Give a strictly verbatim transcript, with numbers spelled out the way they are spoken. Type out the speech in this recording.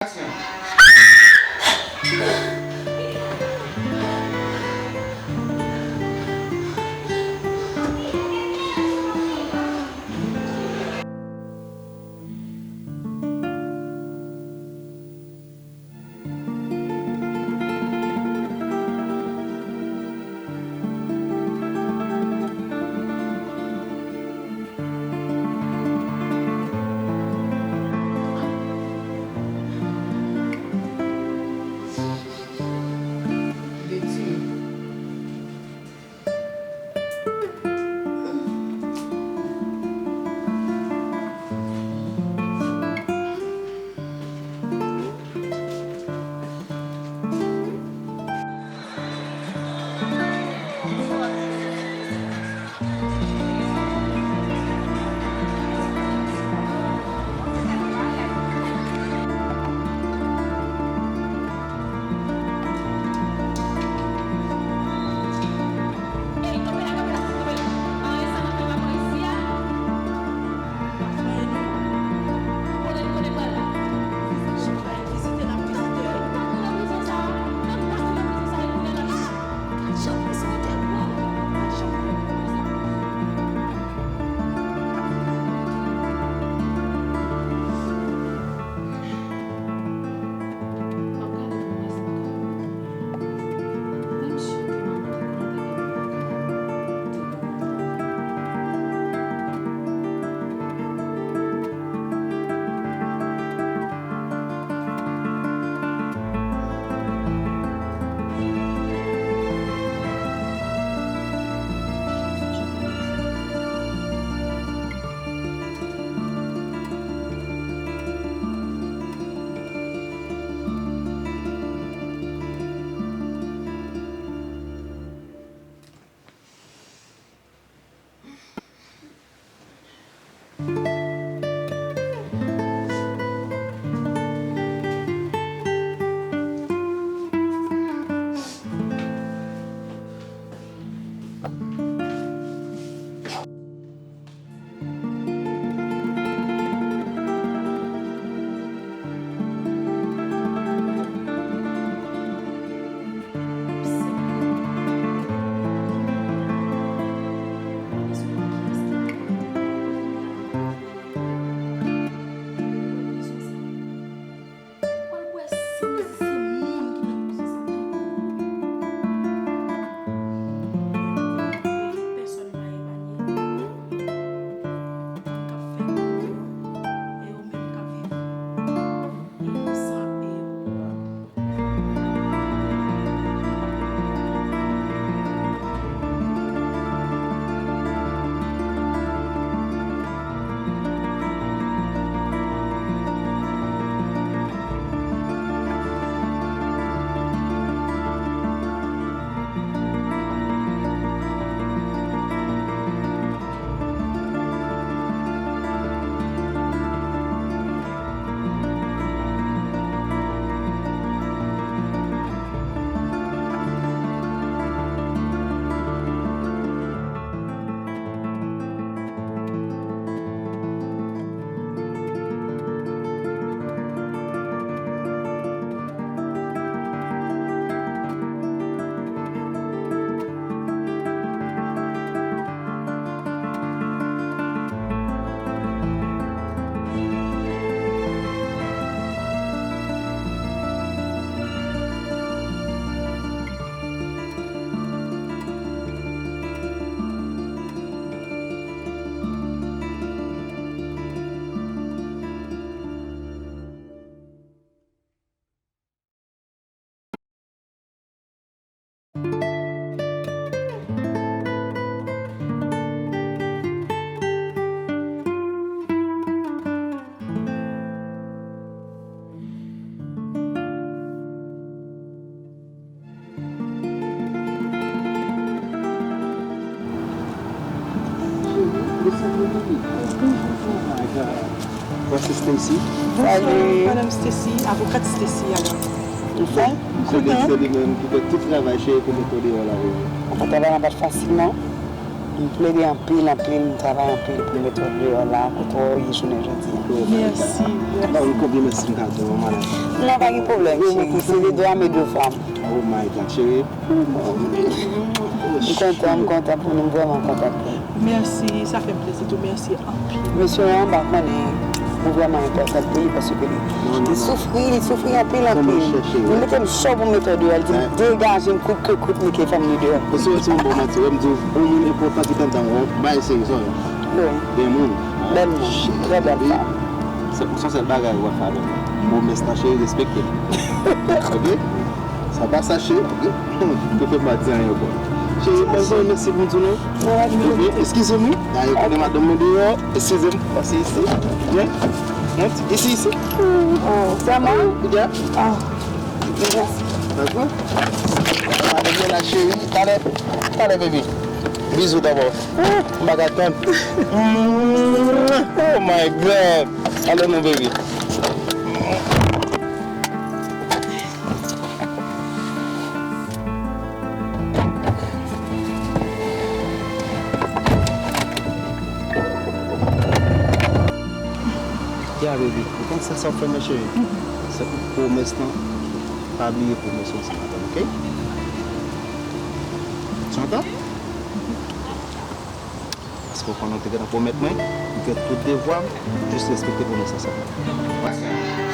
Aksyon. Ou pral wè san mezi se moun ki nan prizon sa tankou ou. Pèsòn pa epanye. Moun k ap fè kou yo, e yo menm k ap viv inosan e yo. Mwen se Stacy. Bonjou, madanm Stacy, avokat Stacy, alò. Ou fè? M kontan. Se li menm ki fè tout travay cheri pou mete w deyò la pou mwen. Avoka pa fasil, non. M plede anpil, anpil, m travay anpil pou m met w deyò la, kote w ye jounen jodi a. Mèsi, mèsi. Konbyen mèsi m ka di w, manman la? Non, pa gen pwoblèm, cheri. Se de dwa m e de fwa m. Oh my God, cheri. M kontan, m kontan pou nou, m vrèman kontan pou nou. Mèsi, sa fè m plezi tou, mèsi anpil. Mesye an, m pa konnen, ou vrèman enpòtan pou li, paske li, li soufri, li soufri anpil, anpil. Li mete m cho pou m mete w deyò, li di m degaje m kout ke kout, mete fanm nan deyò. Mesye an, se yon bon manti, wè m di w, yon moun enpòtan ki t anndan w, yon bagay serye, sa w wè. Wi. Bèl moun. Bèl moun, trè bèl fanm. Se pou se yon sèl bagay ou pa fè avè m. Pwomès lan, cheri, respekte l. Ok? Sa pa sa, cheri, ok? Ou fè m pa di anyen ankò. Cheri, pa gen mèsi pou m di w non. Ebyen, eskize m wi. Dayè, konnen madanm mwen deyò. Eskize m. Pase isi. Byen. Mont isi, isi. Oh, sèlman? Byen. Dakò? Madanm mwen la, cheri. Talè. Talè, baby. Bizou dabò. M pa ka tann. Oh my God. Talè, mon baby. Ya, baby, ou konn sèl sa w fè mwen, cheri? Se pou pwomès lan, pa bliye pwomès ou ansanm avè m, ok? Tu entends? Paske w konnen w te gentan pwomèt mwen, m fè tout devwa m, jis respekte pwomès lan sèlman.